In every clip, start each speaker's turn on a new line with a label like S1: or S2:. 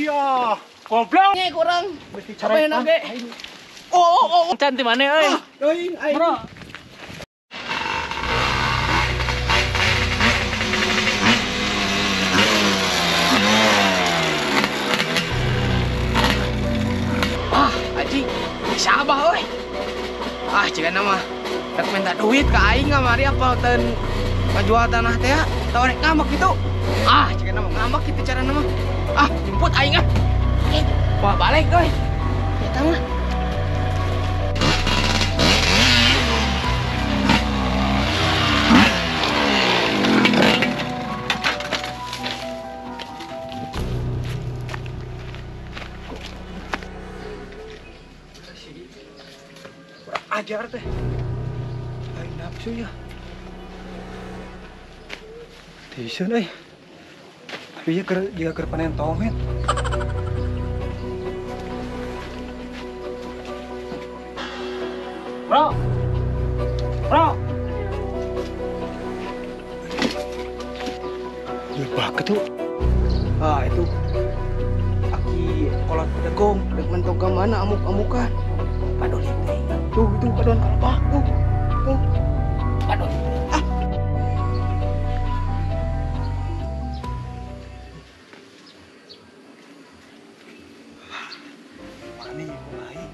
S1: Sia. Goblok.
S2: Nya kurang. Apa enak ge? Oh.
S3: Cantik mana euy?
S2: Euy, aing.
S3: Bro.
S2: Ah, anjing. Sabah euy. Ah, jigana mah rek minta duit ka aing kamari apal teu ngajual tanah teh tau rek ngamak gitu. Ah, jigana mah ngamak kitu carana mah. Ah, jemput aing ah. Bawa balik euy. Eta mah.
S1: Ajar teh. Aing nafsu ya. Tisun euy. Tapi ieu keur jiga keur panen tomet.
S3: Bro. Bro.
S1: Lebah tuh.
S2: Ah, itu. Aki kolot degong, deg mentok ka mana amuk-amukan. Padoli teh. Tuh, itu padon kalebah tuh. Tuh. Padoli. Ah.
S1: Mana ibu aing?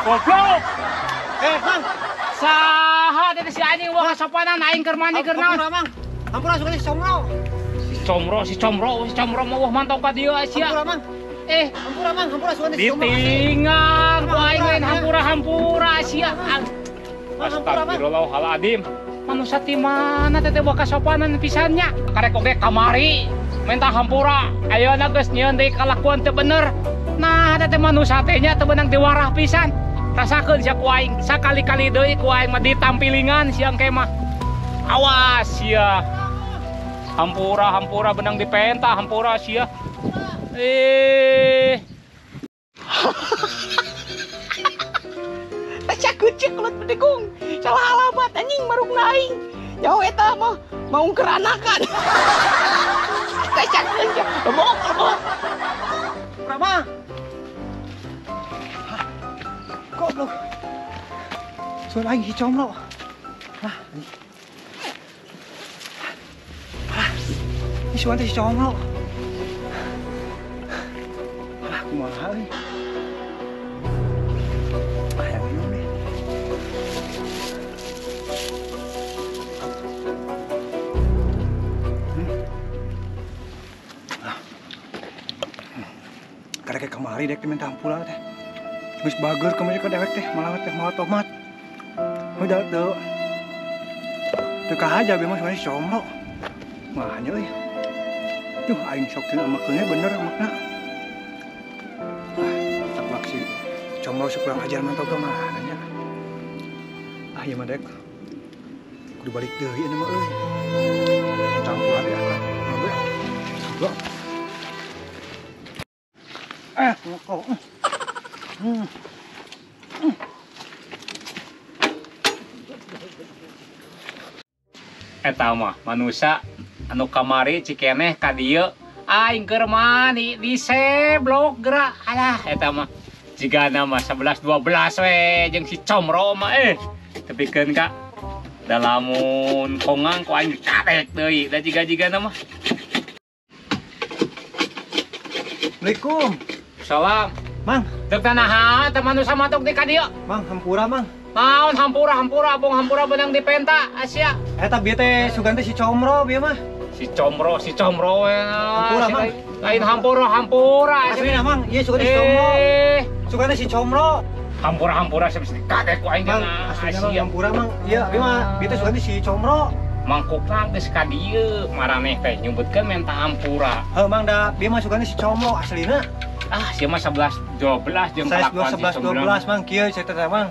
S3: Goblok.
S1: Mang.
S3: Saha teh si anjing wah kasopanan aing keur mandi keur naon?
S1: Hampura, Mang. Hampura suka si Comro.
S3: Si Comro mah wah mantau ka dieu sia.
S1: Hampura, Mang. Hampura, Mang. Hampura suka si Comro.
S3: Ditinggal ku aing lain hampura-hampura sia. Astagfirullahaladzim. Manusia ti mana teh wah kasopanan pisannya. Karek oge kamari minta hampura. Ayeuna geus nyieun deui kalakuan teu bener. Nah, teh manusia teh nya teu beunang diwarah pisan. Rasakeun sia ku aing sakali-kali deui ku aing mah ditampilingan siang ke mah. Awas sia. Hampura benang dipenta hampura sia.
S2: Tacakut sia kolot bedegong. Salah alamat anjing marukna aing. Jauh eta mah mau keranakan. Tacakut sia. Lebok.
S1: Rama. Goblok. Suara aing si Comro. Lah. Ah. Ini suara si Comro. Alah, kumaha euy. Hayang minum deh. Ah. Karek kamari dek minta hampura teh. Geus bager kamari ka dewek teh malah teh mawa tomat. Udah teu. Teu kahaja be mah si Comro. Mah nya euy. Duh aing sok teu amakeunnya bener amakna. Ah, taplak si Comro sok kurang ajar mantau ka mana nya. Ah ieu mah dek. Kudu balik deui ieu mah euy. Campuran ya kan. Goblok. Kok.
S3: Eta mah manusia anu kamari cikeneh ka dieu aing keur mandi diseblok gerak. Alah eta mah jigana mah 11 12 we jeung si Comro mah tepikeun ka da lamun kongang ku aing dicadek deui da jiga-jigana mah.
S1: Assalamualaikum.
S3: Salam.
S1: Mang,
S3: dek tanaha teh manusia matok di ka dieu.
S1: Mang, hampura, Mang.
S3: Naon hampura bong hampura benang dipenta asia.
S1: Eta bieu teh sugan teh si Comro bieu mah.
S3: Si Comro we.
S1: Hampura, Mang.
S3: Lain hampura.
S1: Asli Mang, ieu sugan teh si Comro. Sugan teh si Comro.
S3: Hampura sia mesti kadek ku aing
S1: Mang, asli Mang, hampura, Mang. Ieu bieu mah bieu teh sugan teh si Comro.
S3: Mangkukna geus ka dieu maraneh teh nyebutkeun menta hampura.
S1: Heuh, Mang, da bieu mah sugan teh si Comro aslina.
S3: Ah, sia mah 11 12 jeung kalakuan
S1: 11 12 Mang kieu cerita teh Mang.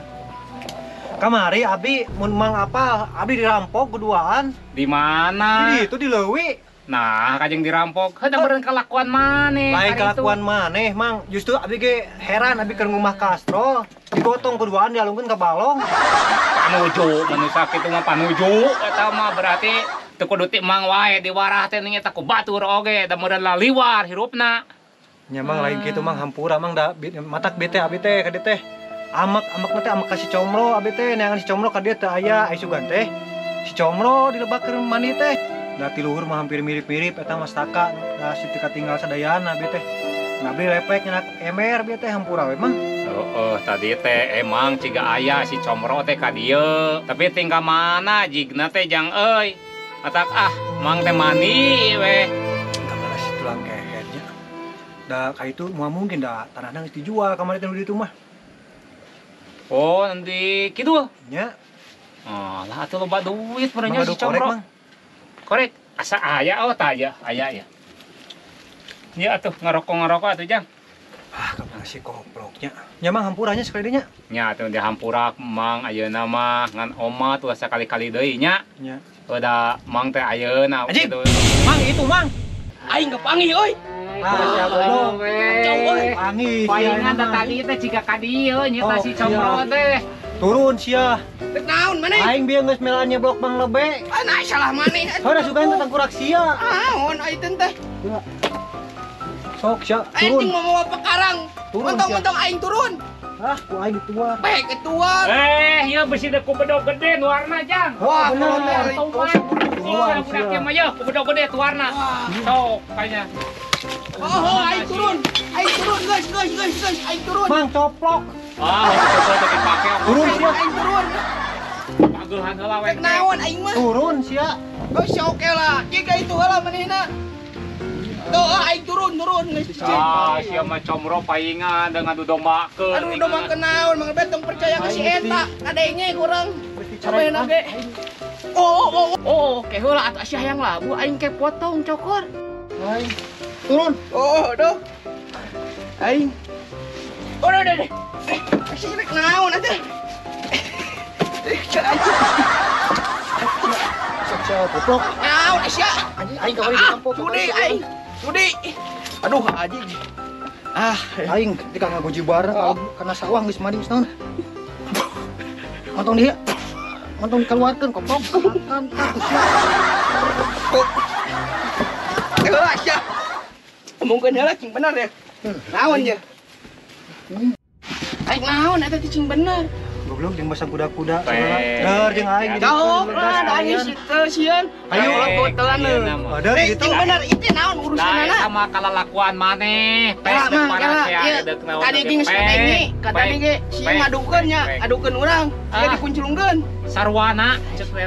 S1: Kamari abi mun mang apa? Abi dirampok keduaan.
S3: Di mana?
S1: Di itu di leuwi.
S3: Nah, kajeng dirampok. Heuh da meureun kalakuan maneh.
S1: Lain kalakuan maneh, Mang. Justru abi ge heran abi keur ngumah kastrol, digotong keduaan dialungkeun ka balong.
S3: Panuju, manusia kitu mah panuju eta mah berarti teu kudu ti mang wae diwarah teh ning eta ku batur oge da meureun laliwar hirupna.
S1: Nya Mang lain kitu Mang hampura Mang da matak bete abi teh ka dieu teh. Amak teh amak ka si Comro abi teh neangan si Comro ka dieu teu aya ai sugan teh. Si Comro dilebak keur mandi teh. Da ti luhur mah hampir mirip-mirip eta mah staka da si teu katinggal sadayana abi teh. Ngabri lepek nyenak ember bi teh hampura we Mang.
S3: Heeh, tadi teh emang ciga aya si Comro teh ka dieu. Tapi tinggal mana jigna teh jang euy. Atak ah mang teh mani we.
S1: Kamana si tulang kehernya. Da ka itu moal mungkin da tanahna geus dijual kamari teh nu ditu mah.
S3: Oh, nanti kidul.
S1: Nya.
S3: Oh, lah atuh loba duit meureun si Comro. Korek. Asa aya oh tah aya, aya ya. Nya atuh ngarokok-ngarokok atuh jang.
S1: Ah, kapan si koploknya. Nya Mang hampuranya sekali deui nya.
S3: Nya atuh dihampura Mang ayeuna mah ngan oma tuh sakali-kali deui nya.
S1: Nya.
S3: Udah Mang teh ayeuna
S1: gitu. Mang itu Mang.
S2: Aing kepanggih euy.
S1: Ah, siapa goblok.
S2: Kacau euy.
S1: Panggih.
S3: Palingan tadi teh ciga ka dieu nya si Comro teh.
S1: Turun sia.
S2: Rek naon maneh?
S1: Aing bieu geus melaan nyeblok Mang Lebe.
S2: Ah, nah salah maneh.
S1: Heuh, sugan teh tangkurak sia.
S2: Naon aing teh?
S1: Sok sia, turun.
S2: Aing mau pekarang. Mentong-mentong aing turun.
S1: Ah, ku aing dituar.
S2: Pek ketuar.
S3: Eh, ieu besi deuk ku bedog gede nu warna jang.
S1: Wah, bener.
S3: Tuar budak ieu mah yeuh, ku bedog gede tuarna. Sok kayaknya.
S2: Oh, aing turun. Aing turun, guys, guys, guys, guys, aing turun.
S1: Mang coplok.
S3: Ah, coplok teh dipake.
S1: Turun sia.
S2: Aing turun.
S3: Pagehan heula we.
S2: Rek naon aing mah?
S1: Turun sia.
S2: Oh, sia oke lah. Jika itu heula manehna. Tuh, aing turun, turun geus.
S3: Ah, sia mah Comro paingan dengan ngadu dombakeun.
S2: Aduh, dombakeun naon, Mang Betong percaya ka si eta. Kadenge kurang. Sampeuna ge. Oh, oh, oh, oke heula atuh sia hayang labu aing ke potong cokor.
S1: Aing turun.
S2: Oh, doh. Aing. Oh, doh, doh. Eh, sia rek naon atuh? Eh, anjing.
S1: Sok sia goblok.
S2: Naon sia?
S1: Anjing aing kamari dirampok.
S2: Sudi aing. Sudi. Aduh, anjing. Ah,
S1: aing ketika ngaguji bareng kana sawah geus mandi geus naon. Montong dia. Montong dikeluarkeun goblok. Kan sia.
S2: Heula sia. Omongkeun heula cing bener ya. Naon ya? Aing naon eta teh cing bener.
S1: Goblok jeung masa kuda-kuda segala. Der jeung aing
S2: jauh lah da aing teu sieun.
S1: Ayo
S2: botelan
S1: euy. Gitu.
S2: Cing bener itu naon urusanana?
S3: Sama kalalakuan maneh. Pes deuk para sia deuk naon.
S2: Tadi ge geus kadenge, tadi ge si ngadukeun nya, adukeun urang, sia dikunclungkeun.
S3: Sarwana ceuk teh.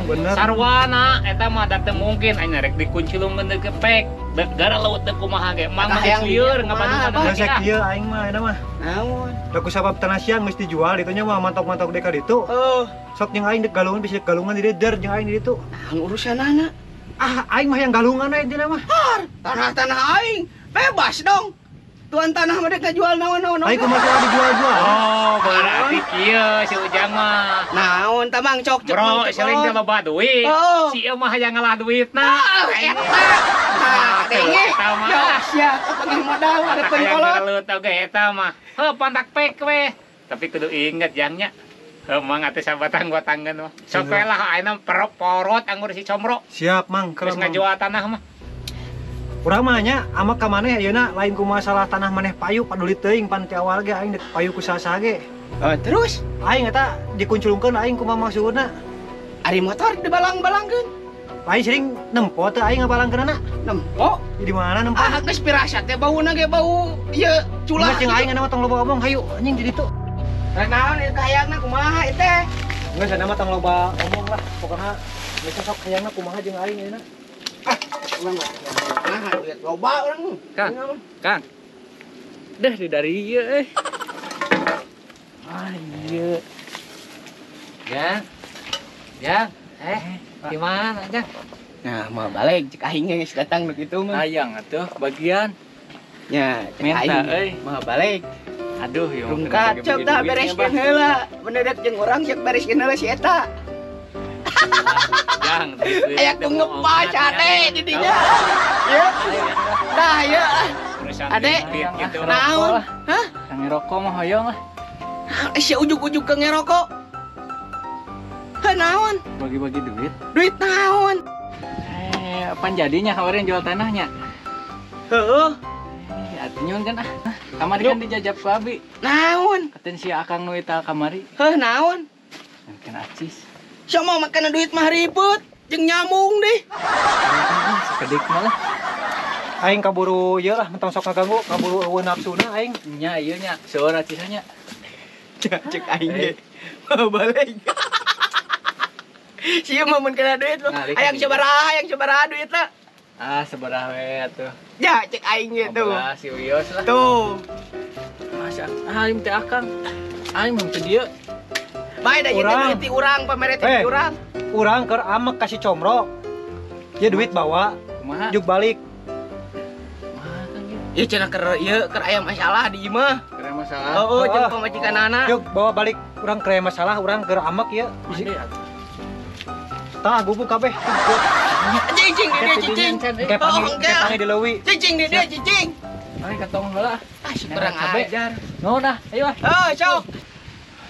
S1: Bener.
S3: Sarwana eta mah da teu mungkin aing rek dikunclungkeun deuk pek. Deuk gara laut teu kumaha ge. Mang mah geus lieur ngabandungan.
S1: Geus kieu aing mah eta mah.
S2: Naon?
S1: Da ku sabab tanah siang geus dijual ditu nya mah mantok-mantok deka ditu.
S2: Heuh.
S1: Sok jeung aing dek galungan bisa galungan di dieu der jeung aing di ditu.
S2: Naon urusanana?
S1: Ah, aing mah yang galungan we dina mah.
S2: Tanah-tanah aing bebas dong. Tuan tanah mah dek ngajual naon-naon.
S1: Aing kumaha salah dijual-jual.
S3: Oh, berarti kieu si Ujang mah.
S2: Naon ta Mang cok cek.
S3: Bro, seling teh loba duit. Si ieu mah hayang ngalah duitna.
S2: Eta. Tah, denge. Ya sia, kapanggih modal ada pengkolot.
S3: Gelut oge eta mah. Heuh, pantak pek we. Tapi kudu inget jangnya. Heuh, Mang atuh sabatang-batangan mah. Sok we lah ayeuna porot anggur si Comro.
S1: Siap, Mang.
S3: Geus ngajual tanah mah.
S1: Urang mah nya amak ka maneh ayeuna lain ku masalah tanah maneh payu paduli teuing pan ti awal ge aing dek payu ku saha ge.
S2: Terus
S1: aing eta dikunclungkeun aing kumaha maksudna?
S2: Ari motor dibalang-balangkeun.
S1: Lain sering nempo teu aing ngabalangkeunana?
S2: Nempo?
S1: Di mana nempo?
S2: Ah geus pirasa teh bauna ge bau ieu culah.
S1: Geus jeung aing mah tong loba omong hayu anjing di ditu.
S2: Rek naon ieu hayangna kumaha ieu teh?
S1: Geus cenah mah tong loba omong lah pokona geus sok hayangna kumaha jeung aing ayeuna.
S2: Ah, urang mah. Nah, duit loba urang.
S3: Kang. Kang. Deh di dari ieu euy. Ah ieu. Jang. Jang, gimana, Jang?
S2: Nah, mau balik cek aing geus datang nu kitu mah.
S4: Hayang atuh bagian.
S2: Nya, cek aing
S4: Minta euy.
S2: Mau balik.
S3: Aduh, ieu
S2: Rungkat cok tah bereskeun heula. Bener jeung urang cek bereskeun heula si eta.
S3: Jang,
S2: aya ku ngepas ade di dinya. Ya. Tah ya. Ade, naon? Hah?
S3: Ngerokok mah hoyong lah.
S2: Si ujug-ujug ke ngerokok. Heh naon?
S3: Bagi-bagi duit.
S2: Duit naon?
S3: Apaan jadinya kemarin jual tanahnya?
S2: Heeh.
S3: Atuh nyuhun kan ah. Kamari kan dijajab ku abi.
S2: Naon?
S3: Katen si Akang nu eta kamari.
S2: Heh naon?
S3: Makan acis.
S2: Sia mah makan duit mah ribet jeung nyambung deh.
S3: Sakedik mah lah.
S1: Aing kaburu ieu lah mentong sok ngaganggu, kaburu eueuh nafsuna aing.
S3: Nya ieu nya, seueur acisnya.
S2: Cek aing ge. Balik. Sia mah mun kena duit mah. Hayang sabaraha duitna.
S3: Ah, sabaraha we atuh.
S2: Ya, cek aing ge tuh.
S3: Si wios lah.
S2: Tuh.
S3: Masa aing teh Akang. Aing mah teu dieu.
S2: Bae da ieu duit ti urang, pamere ti urang.
S1: Urang keur amek ka si Comro. Ieu duit bawa.
S3: Kumaha?
S1: Juk balik.
S2: Ieu cenah keur ieu keur aya masalah di imah.
S3: Keur masalah.
S2: Heeh, jeung pamajikanana.
S1: Juk bawa balik urang keur aya masalah, urang keur amek ieu. Tah gubuk kabeh.
S2: Cicing di dia cicing.
S1: Kayak pangi di leuwi.
S2: Cicing di dia cicing.
S3: Aing katong heula.
S2: Ah, si kurang ajar.
S3: Nuhun ah, ayo ah.
S2: Heuh, sok.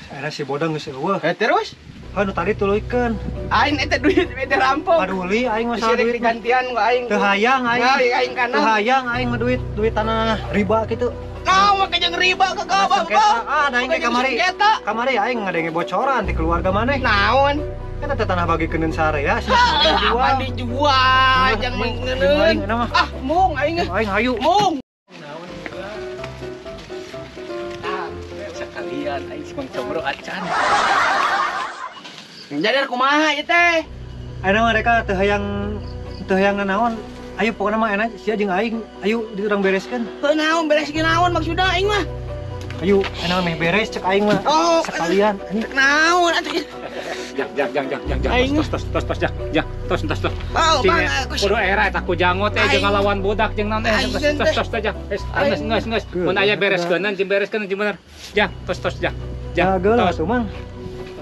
S1: Era si bodang geus eueuh.
S2: Terus?
S1: Heuh nu tadi tuluykeun.
S2: Aing eta duit beda rampok.
S1: Paduli aing masalah duit.
S2: Digantian ku aing.
S1: Teu hayang aing.
S2: Aing kana.
S1: Teu hayang aing mah duit duit tanah riba kitu.
S2: Naon make jeung riba ke ka Bang?
S1: Ah, da aing kamari. Kamari aing ngadenge bocoran di keluarga maneh.
S2: Naon?
S1: Kan eta tanah bagi keuneun sarea sih.
S2: Apa dijual jang mengeuneun. Ah, mung aing.
S1: Aing hayu.
S2: Mung.
S3: Naon juga. Ah, sekalian aing si Mang Comro acan.
S2: Jadi kumaha ieu teh?
S1: Ayeuna mah mereka teu hayang nanaon. Ayo pokona mah enak sia jeung aing, ayo di urang bereskeun.
S2: Heuh naon bereskeun naon maksudna aing mah?
S1: Ayo, enak meh beres cek aing mah.
S2: Oh,
S1: sekalian.
S2: Cek naon atuh.
S3: Jak jak jak jak jak tos tos tos tos jak jak tos tos tos.
S2: Oh, bang,
S3: kudu era eta ku jango teh jeung ngalawan budak jeung naon teh tos tos tos teh jak. Geus geus geus. Mun aya bereskeunnan jeung bereskeun jeung bener. Jak tos tos jak. Jak
S1: tos mang.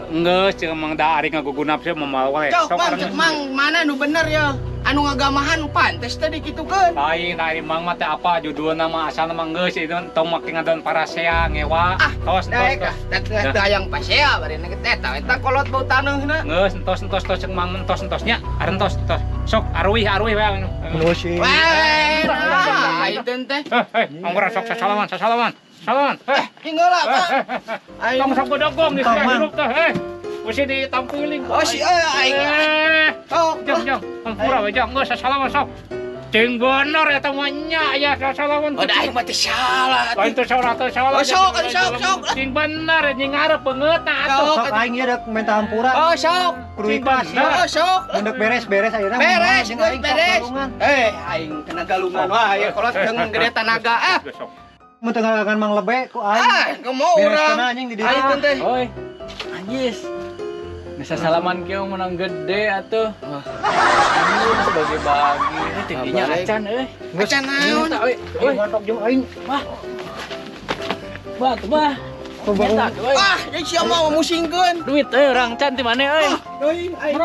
S3: Geus jeung mang da ari ngagugunap sih moal wae.
S2: Sok mang cek mang mana nu bener ya? Anu ngagamahan pantes teh dikitukeun.
S3: Lain ari mang mah teh apa judulna mah asalna mah geus itu tong make ngadon parasea ngewa. Tos tos.
S2: Teh teh hayang pasea bari teh eta eta kolot bau taneuhna.
S3: Geus entos entos tos cek mang entos entosnya arentos tos. Sok aruih aruih we.
S1: Nusi.
S2: Weh, nah itu teh.
S3: Eh, anggur sok sasalaman sasalaman. Salaman. Eh,
S2: tinggal lah, Pak.
S3: Tong sok godogong di hirup teh. Eh. Mesti ditampiling.
S2: Oh si aing.
S3: Oh, jang jang. Ampura we jang geus sasalaman sok. Cing bener eta mah nya ya sasalaman.
S2: Oh, da aing mah teu salah.
S3: Lain teu salah teu salah.
S2: Oh, sok sok sok.
S3: Cing bener nying ngarep beungeutna atuh.
S1: Sok aing ieu deuk minta hampura.
S2: Oh, sok.
S1: Kudu ikhlas.
S2: Oh, sok.
S1: Mun deuk beres-beres ayeuna.
S2: Beres, geus beres. Eh, aing kena galungan wah ya kolot jeung gede tanaga ah.
S1: Mun teu ngalakan Mang Lebe ku aing.
S2: Ah, kumaha urang.
S1: Anjing di dieu.
S2: Aing teh.
S3: Oi. Anjis. Bisa salaman kieu menang gede atuh. Sebagai-bagi tingginya acan euy.
S2: Acan naon?
S1: Euy, ngantok jeung aing.
S3: Wah. Bah, tuh bah.
S2: Ah, jeung sia mah musingkeun.
S3: Duit euy urang can ti maneh euy.
S2: Euy, aing.